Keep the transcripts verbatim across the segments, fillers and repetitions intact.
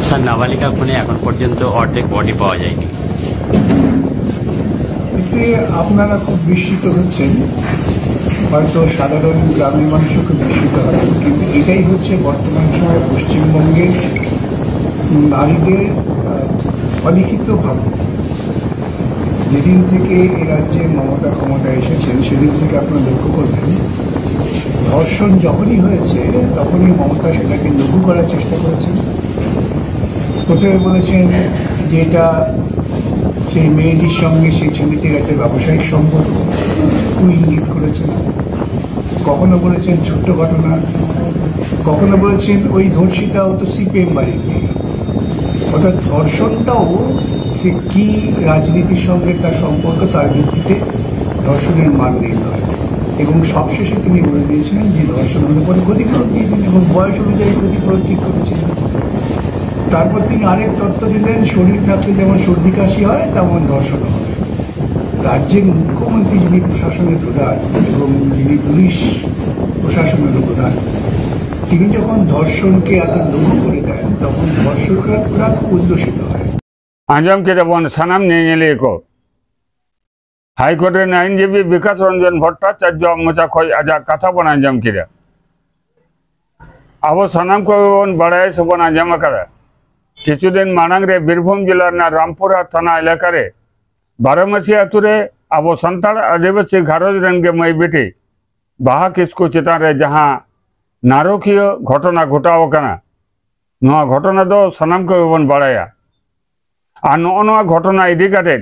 Sir, নাবালিকা খুনে এখন পর্যন্ত অর্ধেক বডি পাওয়া যায়নি। এতে আপনারা খুব বিস্মিত হচ্ছেন, হয়তো সাধারণ গ্রামের মানুষও খুব বিস্মিত হবেন, কিন্তু এটাই হচ্ছে বর্তমান সময়ে পশ্চিমবঙ্গের নারীদের আহ, অলিখিত ভাগ্য। যেদিন থেকে এ রাজ্যে মমতা ক্ষমতায় এসেছেন, সেদিন থেকে আপনারা লক্ষ্য করবেন, ধর্ষণ যখনই হয়েছে, তখনই মমতা সেটাকে লঘু করার চেষ্টা করেছেন। প্রথমে বলেছেন যে এটা সেই মেয়েটির সঙ্গে সেই ছেলেটির একটা ব্যবসায়িক সম্পর্ক, একটু ইঙ্গিত করেছেন। কখনো বলেছেন ছোট্ট ঘটনা, কখনো বলেছেন ওই ধর্ষিতাও তো সিপিএম বাড়ির মেয়ে। অর্থাৎ ধর্ষণটাও সে কি রাজনীতির সঙ্গে তার সম্পর্ক, তার ভিত্তিতে ধর্ষণের মান নির্ণয়। এবং সবশেষে তিনি বলে দিয়েছিলেন যে ধর্ষণ হলে পরে ক্ষতিপূরণ দিয়ে দিন, এবং বয়স অনুযায়ী ক্ষতিপূরণ ঠিক করেছিলেন। তারপর তিনি আরেক তত্ত্ব দিলেন, শরীর থাকতে যেমন সর্দি কাশি হয়, তেমন ধর্ষণ হয়। রাজ্যের মুখ্যমন্ত্রী যিনি প্রশাসনের প্রধান এবং যিনি পুলিশ প্রশাসনের প্রধান, তিনি যখন ধর্ষণকে এত লঘু করে দেন, তখন ধর্ষকরা খুব উল্লসিত হয়। ᱟᱸᱡᱚᱢ ᱠᱮᱫᱟ ᱵᱚᱱ ᱥᱟᱱᱟᱢ ᱧᱮᱧᱮᱞᱤᱭᱟᱹ ᱠᱚ᱾ ᱦᱟᱭᱠᱳᱨᱴ ᱨᱮᱱ ᱟᱭᱤᱱᱡᱤᱵᱤ ᱵᱤᱠᱟᱥ ᱨᱚᱧᱡᱚᱱ ᱵᱷᱚᱴᱴᱟᱪᱟᱨᱡᱚ ᱟᱜ ᱢᱚᱪᱟ ᱠᱷᱚᱱ ᱟᱡᱟᱜ ᱠᱟᱛᱷᱟ ᱵᱚᱱ ᱟᱸᱡᱚᱢ ᱠᱮᱫᱟ᱾ ᱟᱵᱚ ᱥᱟᱱᱟᱢ ᱠᱚᱜᱮ ᱵᱚᱱ ᱵᱟᱲᱟᱭᱟ ᱥᱮᱵᱚᱱ ᱟᱸᱡᱚᱢ ᱟᱠᱟᱫᱟ, ᱠᱤᱪᱷᱩ ᱫᱤᱱ ᱢᱟᱲᱟᱝ ᱨᱮ ᱵᱤᱨᱵᱷᱩᱢ ᱡᱮᱞᱟ ᱨᱮᱱᱟᱜ ᱨᱟᱢᱯᱩᱨᱦᱟ ᱛᱷᱟᱱᱟ ᱮᱞᱟᱠᱟ ᱨᱮ ᱵᱟᱨᱚᱢᱟᱹᱥᱤ ᱟᱛᱳ ᱨᱮ ᱟᱵᱚ ᱥᱟᱱᱛᱟᱲ ᱟᱹᱫᱤᱵᱟᱹᱥᱤ ᱜᱷᱟᱨᱚᱸᱡᱽ ᱨᱮᱱ ᱜᱮ ᱢᱟᱹᱭ ᱵᱤᱴᱤ ᱵᱟᱦᱟ ᱠᱤᱥᱠᱩ ᱪᱮᱛᱟᱱ ᱨᱮ ᱡᱟᱦᱟᱸ ᱱᱟᱨᱚᱠᱤᱭᱟᱹ ᱜᱷᱚᱴᱚᱱᱟ ᱜᱷᱚᱴᱟᱣ ᱟᱠᱟᱱᱟ, ᱱᱚᱣᱟ ᱜᱷᱚᱴᱚᱱᱟ ᱫᱚ ᱥᱟᱱᱟᱢ ᱠᱚᱜᱮ ᱵᱚᱱ ᱵᱟᱲᱟᱭᱟ᱾ ᱟᱨ ᱱᱚᱜᱼᱚ ᱱᱚᱣᱟ ᱜᱷᱚᱴᱚᱱᱟ ᱤᱫᱤ ᱠᱟᱛᱮ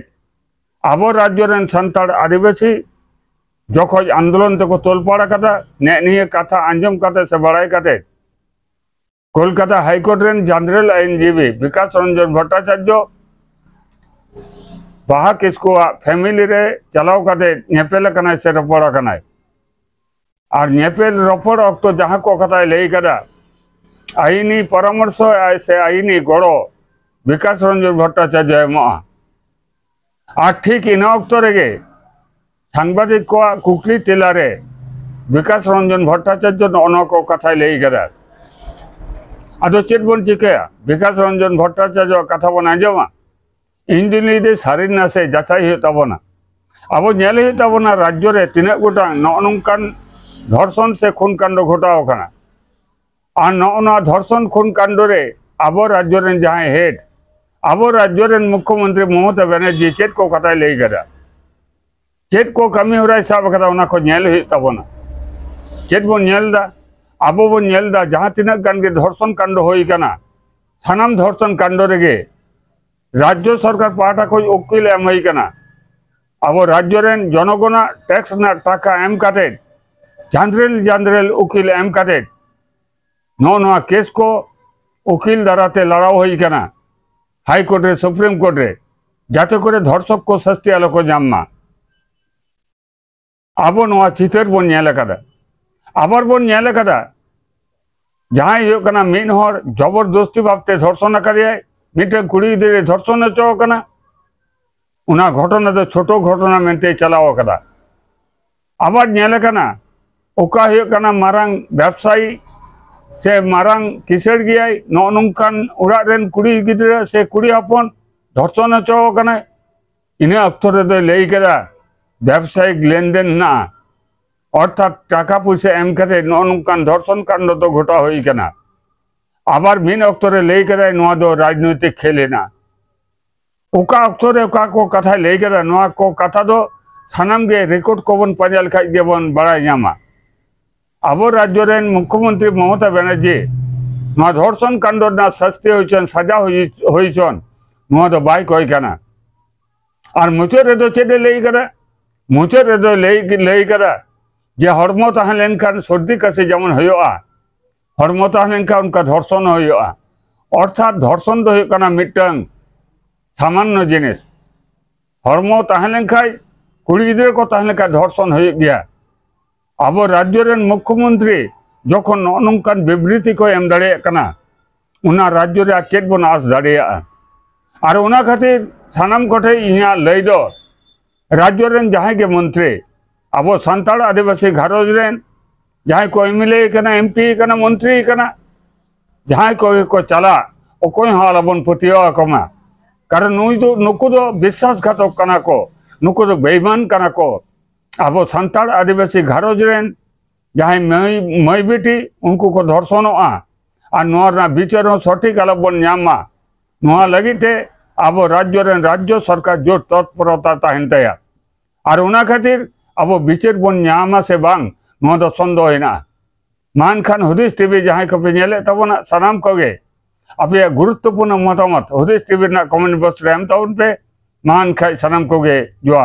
ᱟᱵᱚ ᱨᱟᱡᱽᱡᱚ ᱨᱮᱱ ᱥᱟᱱᱛᱟᱲ ᱟᱹᱫᱤᱵᱟᱹᱥᱤ ᱡᱚᱠᱷᱚᱡ ᱟᱱᱫᱳᱞᱚᱱ ᱛᱮᱠᱚ ᱛᱚᱞ ᱯᱟᱲ ᱟᱠᱟᱫᱟ, ᱱᱮᱜ ᱱᱤᱭᱟᱹ ᱠᱟᱛᱷᱟ ᱟᱸᱡᱚᱢ ᱠᱟᱛᱮ ᱥᱮ ᱵᱟᱲᱟᱭ ᱠᱟᱛᱮ ᱠᱳᱞᱠᱟᱛᱟ ᱦᱟᱭᱠᱳᱨᱴ ᱨᱮᱱ ᱡᱟᱱᱨᱮᱞ ᱟᱭᱤᱱᱡᱤᱵᱤ ᱵᱤᱠᱟᱥ ᱨᱚᱧᱡᱚᱱ ᱵᱷᱚᱴᱴᱟᱪᱟᱨᱡᱚ ᱵᱟᱦᱟ ᱠᱤᱥᱠᱩᱣᱟᱜ ᱯᱷᱮᱢᱤᱞᱤ ᱨᱮ ᱪᱟᱞᱟᱣ ᱠᱟᱛᱮ ᱧᱮᱯᱮᱞ ᱟᱠᱟᱱᱟᱭ ᱥᱮ ᱨᱚᱯᱚᱲ ᱟᱠᱟᱱᱟᱭ᱾ ᱟᱨ ᱧᱮᱯᱮᱞ ᱨᱚᱯᱚᱲ ᱚᱠᱛᱚ ᱡᱟᱦᱟᱸ ᱠᱚ ᱠᱟᱛᱷᱟᱭ ᱞᱟᱹᱭ ᱠᱟᱫᱟ, ᱟᱭᱤᱱᱤ ᱯᱚᱨᱟᱢᱚᱨᱥᱚ ᱟᱭ ᱥᱮ ᱟᱭᱤᱱᱤ ᱜᱚᱲᱚ ᱵᱤᱠᱟᱥ ᱨᱚᱧᱡᱚᱱ ᱵᱷᱚᱴᱴᱟᱪᱟᱨᱡᱚ ᱮᱢᱚᱜᱼᱟ᱾ ᱟᱨ ᱴᱷᱤᱠ ᱤᱱᱟᱹ ᱚᱠᱛᱚ ᱨᱮᱜᱮ ᱥᱟᱝᱵᱟᱫᱤᱠ ᱠᱚᱣᱟᱜ ᱠᱩᱠᱞᱤ ᱛᱮᱞᱟ ᱨᱮ ᱵᱤᱠᱟᱥ ᱨᱚᱧᱡᱚᱱ ᱵᱷᱚᱴᱴᱟᱪᱟᱨᱡᱚ ᱱᱚᱜᱼᱚ ᱱᱚᱣᱟ ᱠᱚ ᱠᱟᱛᱷᱟᱭ ᱞᱟᱹᱭ ᱠᱟᱫᱟ᱾ ᱟᱫᱚ ᱪᱮᱫ ᱵᱚᱱ ᱪᱤᱠᱟᱹᱭᱟ? ᱵᱤᱠᱟᱥ ᱨᱚᱧᱡᱚᱱ ᱵᱷᱚᱴᱴᱟᱪᱟᱨᱡᱚᱣᱟᱜ ᱠᱟᱛᱷᱟ ᱵᱚᱱ ᱟᱸᱡᱚᱢᱟ? ᱤᱧ ᱫᱩᱧ ᱞᱟᱹᱭᱫᱟ, ᱥᱟᱹᱨᱤ ᱱᱟᱥᱮ ᱡᱟᱪᱟᱭ ᱦᱩᱭᱩᱜ ᱛᱟᱵᱚᱱᱟ᱾ ᱟᱵᱚ ᱧᱮᱞ ᱦᱩᱭᱩᱜ ᱛᱟᱵᱚᱱᱟ, ᱨᱟᱡᱽᱡᱚ ᱨᱮ ᱛᱤᱱᱟᱹᱜ ᱜᱚᱴᱟᱝ ᱱᱚᱜᱼᱚ ᱱᱚᱝᱠᱟᱱ ᱫᱷᱚᱨᱥᱚᱱ ᱥᱮ ᱠᱷᱩᱱ ᱠᱟᱱᱰᱚ ᱜᱷᱚᱴᱟᱣ ᱟᱠᱟᱱᱟ᱾ ᱟᱨ ᱱᱚᱜᱼᱚ ᱱᱚᱣᱟ ᱫᱷᱚᱨᱥᱚᱱ ᱠᱷᱩᱱ ᱠᱟᱱᱰᱚ ᱨᱮ ᱟᱵᱚ ᱨᱟᱡᱽᱡᱚ ᱨᱮᱱ ᱡᱟᱦᱟᱸᱭ ᱦᱮᱰ, ᱟᱵᱚ ᱨᱟᱡᱽᱡᱚ ᱨᱮᱱ ᱢᱩᱠᱷᱭᱚᱢᱚᱱᱛᱨᱤ ᱢᱚᱢᱚᱛᱟ ᱵᱟᱱᱟᱨᱡᱤ ᱪᱮᱫ ᱠᱚ ᱠᱟᱛᱷᱟᱭ ᱞᱟᱹᱭ ᱠᱟᱫᱟ, ᱪᱮᱫ ᱠᱚ ᱠᱟᱹᱢᱤ ᱦᱚᱨᱟᱭ ᱥᱟᱵ ᱟᱠᱟᱫᱟ, ᱚᱱᱟ ᱠᱚ ᱧᱮᱞ ᱦᱩᱭᱩᱜ ᱛᱟᱵᱚᱱᱟ᱾ ᱪᱮᱫ ᱵᱚᱱ ᱧᱮᱞ ᱮᱫᱟ? ᱟᱵᱚ ᱵᱚᱱ ᱧᱮᱞ ᱮᱫᱟ, ᱡᱟᱦᱟᱸ ᱛᱤᱱᱟᱹᱜ ᱜᱟᱱ ᱜᱮ ᱫᱷᱚᱨᱥᱚᱱ ᱠᱟᱱᱰᱚ ᱦᱩᱭ ᱟᱠᱟᱱᱟ, ᱥᱟᱱᱟᱢ ᱫᱷᱚᱨᱥᱚᱱ ᱠᱟᱱᱰᱚ ᱨᱮᱜᱮ ᱨᱟᱡᱽᱡᱚ ᱥᱚᱨᱠᱟᱨ ᱯᱟᱦᱴᱟ ᱠᱷᱚᱱ ᱩᱠᱤᱞ ᱮᱢ ᱦᱩᱭ ᱟᱠᱟᱱᱟ᱾ ᱟᱵᱚ ᱨᱟᱡᱽᱡᱚ ᱨᱮᱱ ᱡᱚᱱᱚᱜᱚᱱᱟᱜ ᱴᱮᱠᱥ ᱨᱮᱱᱟᱜ ᱴᱟᱠᱟ ᱮᱢ ᱠᱟᱛᱮ, ᱡᱟᱸᱫᱽᱨᱮᱞ ᱡᱟᱸᱫᱽᱨᱮᱞ ᱩᱠᱤᱞ ᱮᱢ ᱠᱟᱛᱮ, ᱱᱚᱜᱼᱚ ᱱᱚᱣᱟ ᱠᱮᱥ ᱠᱚ ᱩᱠᱤᱞ ᱫᱟᱨᱟᱛᱮ ᱞᱟᱲᱟᱣ ᱦᱩᱭ ᱟᱠᱟᱱᱟ ᱦᱟᱭ ᱠᱳᱨᱴ ᱨᱮ, ᱥᱩᱯᱨᱤᱢ ᱠᱳᱨᱴ ᱨᱮ, ᱡᱟᱛᱮ ᱠᱚᱨᱮ ᱫᱷᱚᱨᱥᱚᱠ ᱠᱚ ᱥᱟᱹᱥᱛᱤ ᱟᱞᱚ ᱠᱚ ᱧᱟᱢ ᱢᱟ᱾ ᱟᱵᱚ ᱱᱚᱣᱟ ᱪᱤᱛᱟᱹᱨ ᱵᱚᱱ ᱧᱮᱞ ᱟᱠᱟᱫᱟ᱾ ᱟᱵᱟᱨ ᱵᱚᱱ ᱧᱮᱞ ᱟᱠᱟᱫᱟ, ᱡᱟᱦᱟᱸᱭ ᱦᱩᱭᱩᱜ ᱠᱟᱱᱟ ᱢᱤᱫ ᱦᱚᱲ ᱡᱚᱵᱚᱨᱫᱚᱥᱛᱤ ᱵᱷᱟᱵᱛᱮ ᱫᱷᱚᱨᱥᱚᱱ ᱟᱠᱟᱫᱮᱭᱟᱭ, ᱢᱤᱫᱴᱮᱱ ᱠᱩᱲᱤ ᱜᱤᱫᱽᱨᱟᱹᱭ ᱫᱷᱚᱨᱥᱚᱱ ᱦᱚᱪᱚ ᱟᱠᱟᱱᱟ, ᱚᱱᱟ ᱜᱷᱚᱴᱚᱱᱟ ᱫᱚ ᱪᱷᱳᱴᱳ ᱜᱷᱚᱴᱚᱱᱟ ᱢᱮᱱᱛᱮᱭ ᱪᱟᱞᱟᱣ ᱟᱠᱟᱫᱟ᱾ ᱟᱵᱟᱨ ᱧᱮᱞ ᱟᱠᱟᱱᱟ, ᱚᱠᱟ ᱦᱩᱭᱩᱜ ᱠᱟᱱᱟ ᱢᱟᱨᱟᱝ ᱵᱮᱵᱽᱥᱟᱭᱤ ᱥᱮ ᱢᱟᱨᱟᱝ ᱠᱤᱥᱟᱹᱬ ᱜᱮᱭᱟᱭ, ᱱᱚᱜᱼᱚ ᱱᱚᱝᱠᱟᱱ ᱚᱲᱟᱜ ᱨᱮᱱ ᱠᱩᱲᱤ ᱜᱤᱫᱽᱨᱟᱹ ᱥᱮ ᱠᱩᱲᱤ ᱦᱚᱯᱚᱱ ᱫᱷᱚᱨᱥᱚᱱ ᱦᱚᱪᱚ ᱟᱠᱟᱱᱟᱭ᱾ ᱤᱱᱟᱹ ᱚᱠᱛᱚ ᱨᱮᱫᱚᱭ ᱞᱟᱹᱭ ᱠᱮᱫᱟ, ᱵᱮᱵᱽᱥᱟᱭᱤᱠ ᱞᱮᱱᱫᱮᱱ ᱦᱮᱱᱟᱜᱼᱟ, ᱚᱨᱛᱷᱟᱛ ᱴᱟᱠᱟ ᱯᱩᱭᱥᱟᱹ ᱮᱢ ᱠᱟᱛᱮ ᱱᱚᱜᱼᱚ ᱱᱚᱝᱠᱟᱱ ᱫᱷᱚᱨᱥᱚᱱ ᱠᱟᱱᱰ ᱫᱚ ᱜᱷᱚᱴᱟᱣ ᱦᱩᱭ ᱠᱟᱱᱟ᱾ ᱟᱵᱟᱨ ᱢᱤᱫ ᱚᱠᱛᱚ ᱨᱮ ᱞᱟᱹᱭ ᱠᱮᱫᱟᱭ, ᱱᱚᱣᱟ ᱫᱚ ᱨᱟᱡᱽᱱᱳᱭᱛᱤᱠ ᱠᱷᱮᱞ ᱦᱮᱱᱟᱜᱼᱟ᱾ ᱚᱠᱟ ᱚᱠᱛᱚ ᱨᱮ ᱚᱠᱟ ᱠᱚ ᱠᱟᱛᱷᱟᱭ ᱞᱟᱹᱭ ᱠᱮᱫᱟ, ᱱᱚᱣᱟ ᱠᱚ ᱠᱟᱛᱷᱟ ᱫᱚ ᱥᱟᱱᱟᱢ ᱜᱮ ᱨᱮᱠᱚᱨᱰ ᱠᱚᱵᱚᱱ ᱯᱟᱸᱡᱟ ᱞᱮᱠᱷᱟᱡ ᱜᱮᱵᱚᱱ ᱵᱟᱲᱟᱭ ᱧᱟᱢᱟ᱾ ᱟᱵᱚ ᱨᱟᱡᱽᱡᱚ ᱨᱮᱱ ᱢᱩᱠᱷᱭᱚᱢᱚᱱᱛᱨᱤ ᱢᱚᱢᱚᱛᱟ ᱵᱟᱱᱟᱨᱡᱤ ᱱᱚᱣᱟ ᱫᱷᱚᱨᱥᱚᱱ ᱠᱟᱱᱰ ᱨᱮᱱᱟᱜ ᱥᱟᱥᱛᱤ ᱦᱩᱭ ᱪᱚᱱ, ᱥᱟᱡᱟ ᱦᱩᱭ, ᱦᱩᱭ ᱪᱚᱱ, ᱱᱚᱣᱟ ᱫᱚ ᱵᱟᱭ ᱠᱚᱭ ᱠᱟᱱᱟ᱾ ᱟᱨ ᱢᱩᱪᱟᱹᱫ ᱨᱮᱫᱚ ᱪᱮᱫ ᱮ ᱞᱟᱹᱭ ᱠᱟᱫᱟ? ᱢᱩᱪᱟᱹᱫ ᱨᱮᱫᱚ ᱞᱟᱹᱭ, ᱞᱟᱹᱭ ᱠᱟᱫᱟ ᱡᱮ ᱦᱚᱲᱢᱚ ᱛᱟᱦᱮᱸ ᱞᱮᱱᱠᱷᱟᱱ ᱥᱚᱨᱫᱤ ᱠᱟᱥᱤ ᱡᱮᱢᱚᱱ ᱦᱩᱭᱩᱜᱼᱟ, ᱦᱚᱲᱢᱚ ᱛᱟᱦᱮᱸ ᱞᱮᱱᱠᱷᱟᱱ ᱚᱱᱠᱟ ᱫᱷᱚᱨᱥᱚᱱ ᱦᱚᱸ ᱦᱩᱭᱩᱜᱼᱟ᱾ ᱚᱨᱛᱷᱟᱛ ᱫᱷᱚᱨᱥᱚᱱ ᱫᱚ ᱦᱩᱭᱩᱜ ᱠᱟᱱᱟ ᱢᱤᱫᱴᱟᱝ ᱥᱟᱢᱟᱱᱱᱚ ᱡᱤᱱᱤᱥ᱾ ᱦᱚᱲᱢᱚ ᱛᱟᱦᱮᱸ ᱞᱮᱱᱠᱷᱟᱡ, ᱠᱩᱲᱤ ᱜᱤᱫᱽᱨᱟᱹ ᱠᱚ ᱛᱟᱦᱮᱸ ᱞᱮᱱᱠᱷᱟᱡ ᱫᱷᱚᱨᱥᱚᱱ ᱦᱩᱭᱩᱜ ᱜᱮᱭᱟ᱾ ᱟᱵᱚ ᱨᱟᱡᱽᱡᱚ ᱨᱮᱱ ᱢᱩᱠᱷᱭᱚᱢᱚᱱᱛᱨᱤ ᱡᱚᱠᱷᱚᱱ ᱱᱚᱜᱼᱚ ᱱᱚᱝᱠᱟᱱ ᱵᱤᱵᱨᱤᱛᱤ ᱠᱚᱭ ᱮᱢ ᱫᱟᱲᱮᱭᱟᱜ ᱠᱟᱱᱟ, ᱚᱱᱟ ᱨᱟᱡᱽᱡᱚ ᱨᱮ ᱟᱨ ᱪᱮᱫ ᱵᱚᱱ ᱟᱸᱥ ᱫᱟᱲᱮᱭᱟᱜᱼᱟ? ᱟᱨ ᱚᱱᱟ ᱠᱷᱟᱹᱛᱤᱨ ᱥᱟᱱᱟᱢ ᱠᱚᱴᱷᱮᱱ ᱤᱧᱟᱹᱜ ᱞᱟᱹᱭ ᱫᱚ, ᱨᱟᱡᱽᱡᱚ ᱨᱮᱱ ᱡᱟᱦᱟᱸᱭ ᱜᱮ ᱢᱚᱱᱛᱨᱤ, ᱟᱵᱚ ᱥᱟᱱᱛᱟᱲ ᱟᱹᱫᱤᱵᱟᱹᱥᱤ ᱜᱷᱟᱨᱚᱸᱡᱽ ᱨᱮᱱ ᱡᱟᱦᱟᱸᱭ ᱠᱚ ᱮᱢ ᱮᱞ ᱮ ᱠᱟᱱᱟ, ᱮᱢ ᱯᱤ ᱠᱟᱱᱟ, ᱢᱚᱱᱛᱨᱤ ᱠᱟᱱᱟ, ᱡᱟᱦᱟᱸᱭ ᱠᱚᱜᱮ ᱠᱚ ᱪᱟᱞᱟᱜ, ᱚᱠᱚᱭ ᱦᱚᱸ ᱟᱞᱚᱵᱚᱱ ᱯᱟᱹᱛᱭᱟᱹᱣ ᱟᱠᱚ ᱢᱟ᱾ ᱠᱟᱨᱚᱱ ᱱᱩᱭ ᱫᱚ, ᱱᱩᱠᱩ ᱫᱚ ᱵᱤᱥᱥᱟᱥᱜᱷᱟᱛᱚᱠ ᱠᱟᱱᱟ ᱠᱚ, ᱱᱩᱠᱩ ᱫᱚ ᱵᱮᱭᱤᱢᱟᱱ ᱠᱟᱱᱟ ᱠᱚ᱾ ᱟᱵᱚ ᱥᱟᱱᱛᱟᱲ ᱟᱹᱫᱤᱵᱟᱹᱥᱤ ᱜᱷᱟᱨᱚᱸᱡᱽ ᱨᱮᱱ ᱡᱟᱦᱟᱸᱭ ᱢᱟᱹᱭ, ᱢᱟᱹᱭ ᱵᱤᱴᱤ, ᱩᱱᱠᱩ ᱠᱚ ᱫᱷᱚᱨᱥᱚᱱᱚᱜᱼᱟ᱾ ᱟᱨ ᱱᱚᱣᱟ ᱨᱮᱱᱟᱜ ᱵᱤᱪᱟᱹᱨ ᱦᱚᱸ ᱥᱚᱴᱷᱤᱠ ᱟᱞᱚᱵᱚᱱ ᱧᱟᱢ ᱢᱟ᱾ ᱱᱚᱣᱟ ᱞᱟᱹᱜᱤᱫ ᱛᱮ ᱟᱵᱚ ᱨᱟᱡᱽᱡᱚ ᱨᱮᱱ ᱨᱟᱡᱽᱡᱚ ᱥᱚᱨᱠᱟᱨ ᱡᱳᱨ ᱛᱚᱛᱯᱚᱨᱚᱛᱟ ᱛᱟᱦᱮᱱ ᱛᱟᱭᱟ᱾ ᱟᱨ ᱚᱱᱟ ᱠᱷᱟᱹᱛᱤᱨ ᱟᱵᱚ ᱵᱤᱪᱟᱹᱨ ᱵᱚᱱ ᱧᱟᱢᱟ ᱥᱮ ᱵᱟᱝ, ᱱᱚᱣᱟ ᱫᱚ ᱥᱚᱱᱫᱮᱦᱚ ᱦᱮᱱᱟᱜᱼᱟ᱾ ᱢᱟ ᱮᱱᱠᱷᱟᱱ ᱦᱩᱫᱤᱥ ᱴᱤᱵᱷᱤ ᱡᱟᱦᱟᱸᱭ ᱠᱚᱯᱮ ᱧᱮᱞᱮᱫ ᱛᱟᱵᱚᱱᱟ, ᱥᱟᱱᱟᱢ ᱠᱚᱜᱮ ᱟᱯᱮᱭᱟᱜ ᱜᱩᱨᱩᱛᱛᱚᱯᱩᱨᱱᱚ ᱢᱚᱛᱟᱢᱚᱛ ᱦᱩᱫᱤᱥ ᱴᱤᱵᱷᱤ ᱨᱮᱱᱟᱜ ᱠᱚᱢᱮᱱᱴ ᱵᱚᱠᱥ ᱨᱮ ᱮᱢ ᱛᱟᱵᱚᱱ ᱯᱮ᱾ ᱢᱟ ᱮᱱᱠᱷᱟᱡ ᱥᱟᱱᱟᱢ ᱠᱚᱜᱮ ᱡᱚᱦᱟᱨ᱾